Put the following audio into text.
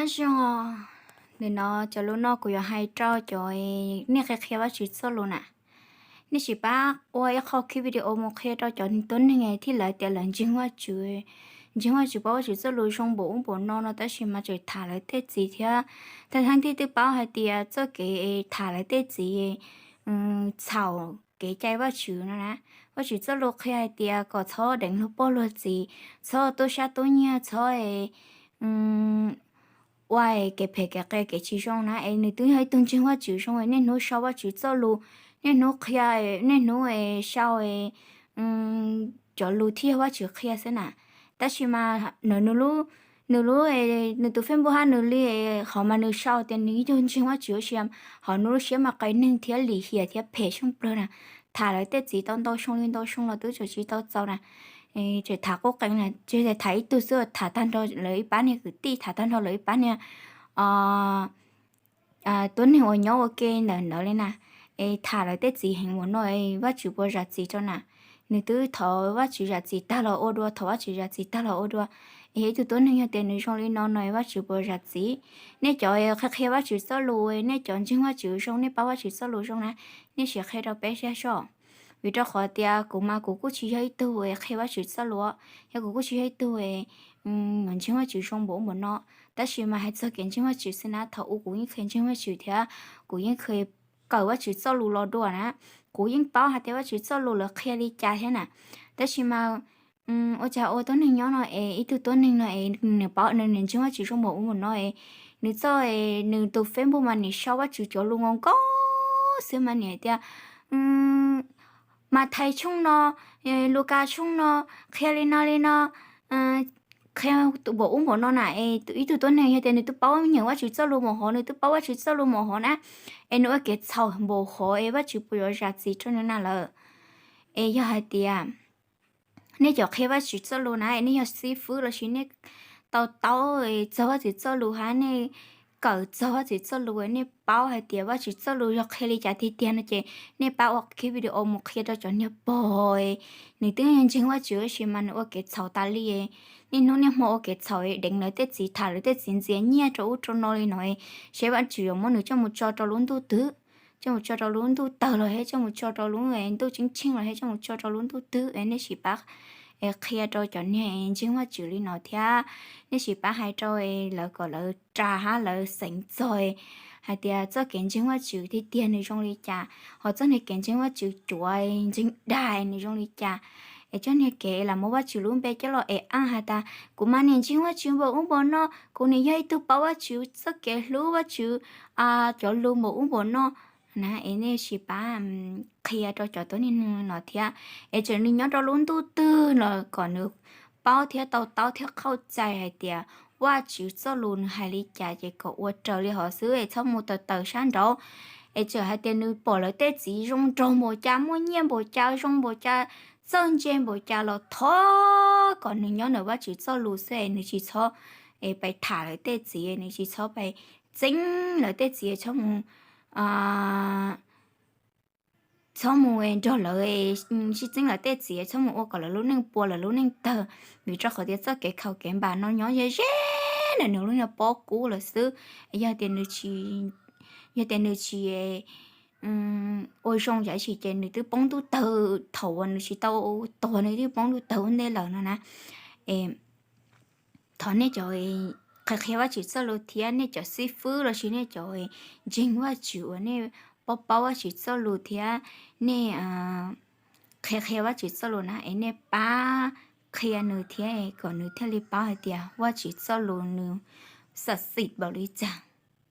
Nyob zoo, nim no cov lus no kuv yuav hais rau cov nej qhia qhia Vajtswv txoj lus na. Nej sim pab ua ib qho clip video mus qhia rau cov tuab neeg thiab lawv tias lawv ntseeg Vajtswv, ntseeg Vajtswv, paub Vajtswv txoj lus zoo npaum ub npaum no no tab sis mas tseem tham lawv tej txiv thiab. Tag thab thiab twb paub hais tias txoj kev tham lawv tej txiv txhaum kev cai Vajtswv no na. Vajtswv txoj lus qhia hais tias kom txhob deev luag pog luag txiv, txhob tub sab tub nyiag, txhob ua kev phem kev qias kev tsis zoo na. Es nws twb yog ib tug ntseeg Vajtswv zoo, niaj hnub sau Vajtswv txoj lus, niaj hnub qhia, niaj hnub sau cov lus thiaj yog Vajtswv qhia xwb na. Tab sis mas nws lub, nws lub, nws tus Facebook hab nws li, qhov mas nws sau tias nws ib tug ntseeg Vajtswv ua si, hos nws lub siab mas qias neeg thiab lim hiam thiab phem sab plawg na. Tham lawv tej txiv tau ntau xyoo li ntau xyoo los twb tseem tsis tau txaus na. Tseem tham qub qees na, tsis tham ib tug xwb, tham tag nrho lawv ib pab niag kwv tij, tham tag nrho lawv ib pab niag tuab neeg uas nyob ua ke ntawm ntawd li na. Es tham lawv tej txiv heev ua no, Vajtswv puas zam txim rau na? Nws twb thov Vajtswv zam txim tag los ua dua, thov Vajtswv zam txim tag los ua dua. Es yog ib tug tuab neeg yog tias nws zoo li no no, Vajtswv puas zam txim? Nej cov qhia qhia Vajtswv txoj lus, nej cov ntseeg Vajtswv zoo, nej paub Vajtswv txoj lus zoo na, nej sim qhia rau peb saib soj. Vim rau qhov tias kuv mas kuv kuj tsis yog ib tug qhia Vajtswv txoj lus, yog kuv kuj tsis yog ib tug ntseeg Vajtswv zoo npaum ub npaum no. Tab sis mas hais txog kev ntseeg Vajtswv xwb na, thaum ub kuv yeej qhia ntseeg Vajtswv thiab kuv yeej qhia kawm Vajtswv txoj lus los dua na. Kuv yeej paub hais tias Vajtswv txoj lus lawv qhia li cas thiab na. Tab sis mas ua cas ua tuab neeg nyob no es ib tug tuab neeg no es nws paub, nws ntseeg Vajtswv zoo npaum ub npaum no es nws txoj, nws tus Facebook mas nws sau Vajtswv cov lus nkaus nkaus xwb mas nws tias Mathais tshooj no, Lukas tshooj no, qhia li no li no, qhia npaum ub npaum no na. Es ib tug tuab neeg yog tias nws twb paub nyeem Vajtswv txoj lus npaum hov, nws twb paub Vajtswv txoj lus npaum hov na, es nws ua kev txhaum npaum hov es Vajtswv puas yuav zam txim rau nws na lawm? Es yog hais tias nej cov qhia Vajtswv txoj lus na, nej yog xib fwb los sis nej tau taub txog Vajtswv txoj lus hab nej kawm txog Vajtswv txoj lus, nej paub hais tias Vajtswv txoj lus yog qhia li cas tiag tiag no ces nej pab ua kiv video mus qhia rau cov niag pog, nws twb ntseeg Vajtswv tab sis mas nws ua kev txhaum tas li, niaj hnub niaj hmo ua kev txhaum, deev lawv tej txiv, tham lawv tej txiv, ntxias nyiaj rau ub rau no li no, seb Vajtswv yuav muab nws coj mus tso rau lub ntuj twg, coj mus tso rau lub ntuj tawg los thiab coj mus tso rau lub ntuj ceeb tsheej los thiab coj mus tso rau lub ntuj twg. Nej sim pab qhia rau cov niag ntseeg Vajtswv li no thiab, nej sim pab hais rau lawv kom lawv ras hab lawv xeev txog hais tias txoj kev ntseeg Vajtswv tiag tiag nws zoo li cas, ho txoj niag kev ntseeg Vajtswv cuav ntseeg dag nws zoo li cas. Es txoj niag kev lam muab Vajtswv lub npe coj los ev aaj has tas kuv mas niam ntseeg Vajtswv npaum ub npaum no, kuv niam yog ib tug paub Vajtswv txoj kev hlub Vajtswv cov lus npaum ub npaum no na. Es nej sim pab qhia rau cov tuab neeg no thiab, es txawm nws nyob rau lub ntuj twg los kom nws paub thiab tau taub thiab qhauj cai hais tias Vajtswv txoj lus nws hais li cas ces kom ua raws li hov xwb, es txhob mus tawm tawm sab nraud. Es txawm hais tias nws pom lawv tej txiv zoo nraug npaum cas, muaj nyiaj npaum cas, zoo npaum cas, txawj ntse npaum cas los thov kom nws nyob ntawm Vajtswv txoj lus xwb, es nws tsis txhob pais tham lawv tej txiv, nws tsis txhob pais txeeb lawv tej txiv, txhob mus txhob mus nrog lawv sib txeeb lawv tej txiv, txhob mus ua kom lawv lub neej puas lawv lub neej tawg, vim rau qhov tias txoj kev khaus kev npam no nyob ze ze ntawm nws lub niag pob kub lawm xwb. Yog tias nws tsis, yog tias nws tsis ua zoo tam sis ces nws twb poob ntuj tawg, thaum uas nws tsis tau tuag nws twb poob ntuj tawg ua ntej lawm no na. Thov nej cov qhia qhia Vajtswv txoj lus thiab nej cov xib fwb los sis nej cov ntseeg Vajtswv uas nej paub paub Vajtswv txoj lus thiab nej qhia qhia Vajtswv txoj lus na, es nej pab qhia nws thiab kom nws thiaj li paub hais tias Vajtswv txoj lus nws xam xim npaum li cas.